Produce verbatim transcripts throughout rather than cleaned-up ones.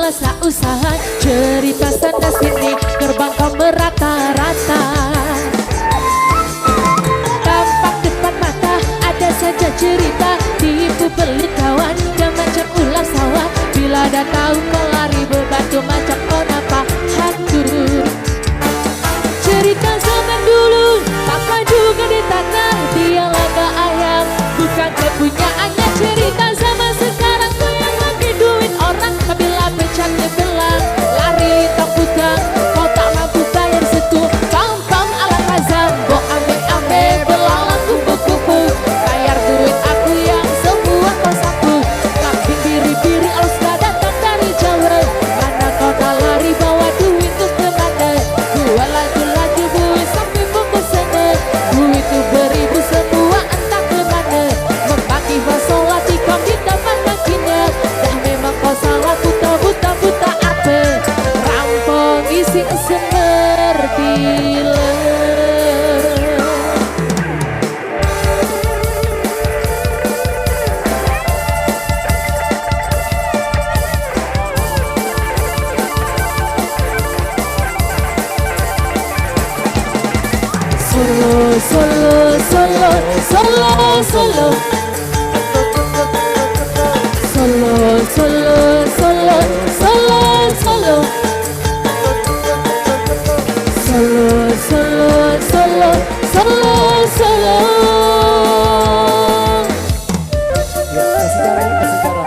Masa usaha cerita sana sini, gerbang kau merata-rata. Tampak depan mata ada saja cerita, tipu beli kawan dan macam ular sawah. Bila dah tahu kau lari berbatu macam kau nampak hantu. Cerita zaman dulu, tak maju ke di tanah, dia laga ayam, bukan kepunyaannya. Cerita zaman sekarang, kau yang pakai duit orang, bila pecah dia belah, lari lintang putang, kau tak mampu bayar setu. Pam pam alang azam, bo ame ame, belalang kupu-kupu, bayar duit aku yang semua kau sapu. Kambing biri-biri, aus dah datang dari Jawa, mana kau dah lari bawa duit tu ke mana? Gua laju-laju bui sampai pukul sana. Duit tu beribu semua entah ke mana. Membagi masalah tikam di taman kakinya. Dah memang kau salah buta, buta, buta apa? Rampung isi semerti le. Solo, solo, solo, solo, solo. Solo, solo, solo, solo, solo. Solo, solo, solo, solo, solo. Ya, kasih cara, ya, kasih cara.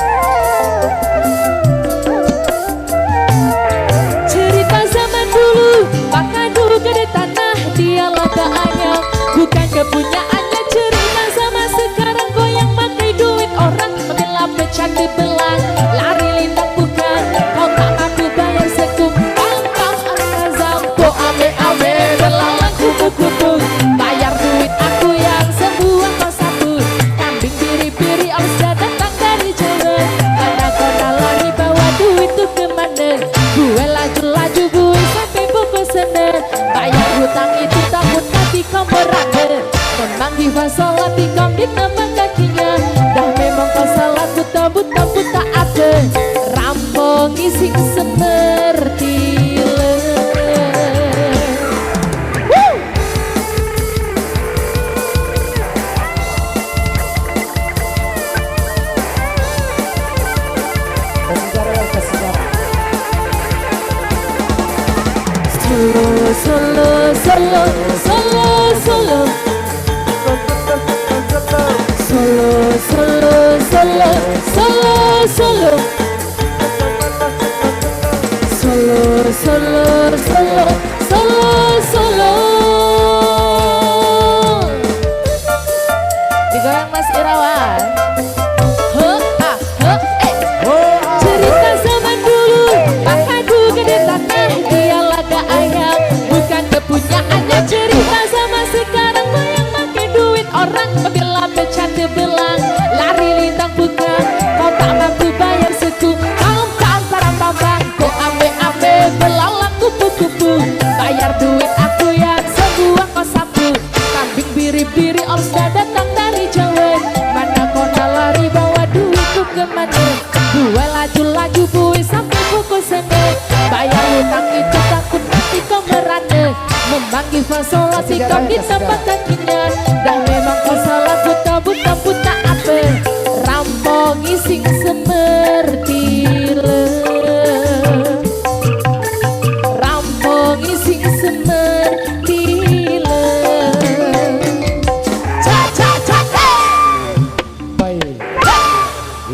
Cerita zaman dulu, pakadu gede tanah, dia laga ayam, bukan kepunyaannya. Cerita zaman sekarang, kau yang pakai duit orang, bela pecah dibelah, lari lintang bukan, kau tak mampu bayar sekum. Pam pam alang azam, bo ame ame, belalang kupu-kupu, bayar duit aku yang semua kau sapu. Kambing biri-biri, aus dah datang dari Jawa, mana kau dah lari bawa duit tu ke mana? Gue laju-laju, gue sampai pukul sana, bayar hutang itu takut nanti kau merana. Memang di masalah tikam di nama kakinya. Dah memang kau salah buta, buta, buta apa? Rampung isi semerti le. Woo! Kasih cara, kasih cara. Solo, solo, solo, solo, solo. Solo, solo, solo, solo, solo. Solo, solo, solo, solo, solo. Digoyang Mas Irawan. He, ah, he, eh. Cerita zaman dulu, pakadu gede tanah, dia laga ayam, bukan kepunyaannya. Cerita zaman sekarang, kau yang pakai duit orang, bila pecah dibelah, lari lintang bukan, kau tak mampu bayar sekum. Pam pam param pam pam, kau ame ame, belalang kupu-kupu, bayar duit aku yang semua kau sapu. Kambing biri-biri, aus dah datang dari Jawa, mana kau nak lari bawa duit tu ke mana? Gue laju-laju, gue sampai pukul sana, bayar hutang itu takut nanti kau merana. Memanggil fasola, kasih tikam cara, di kasih tempat cara. Kakinya.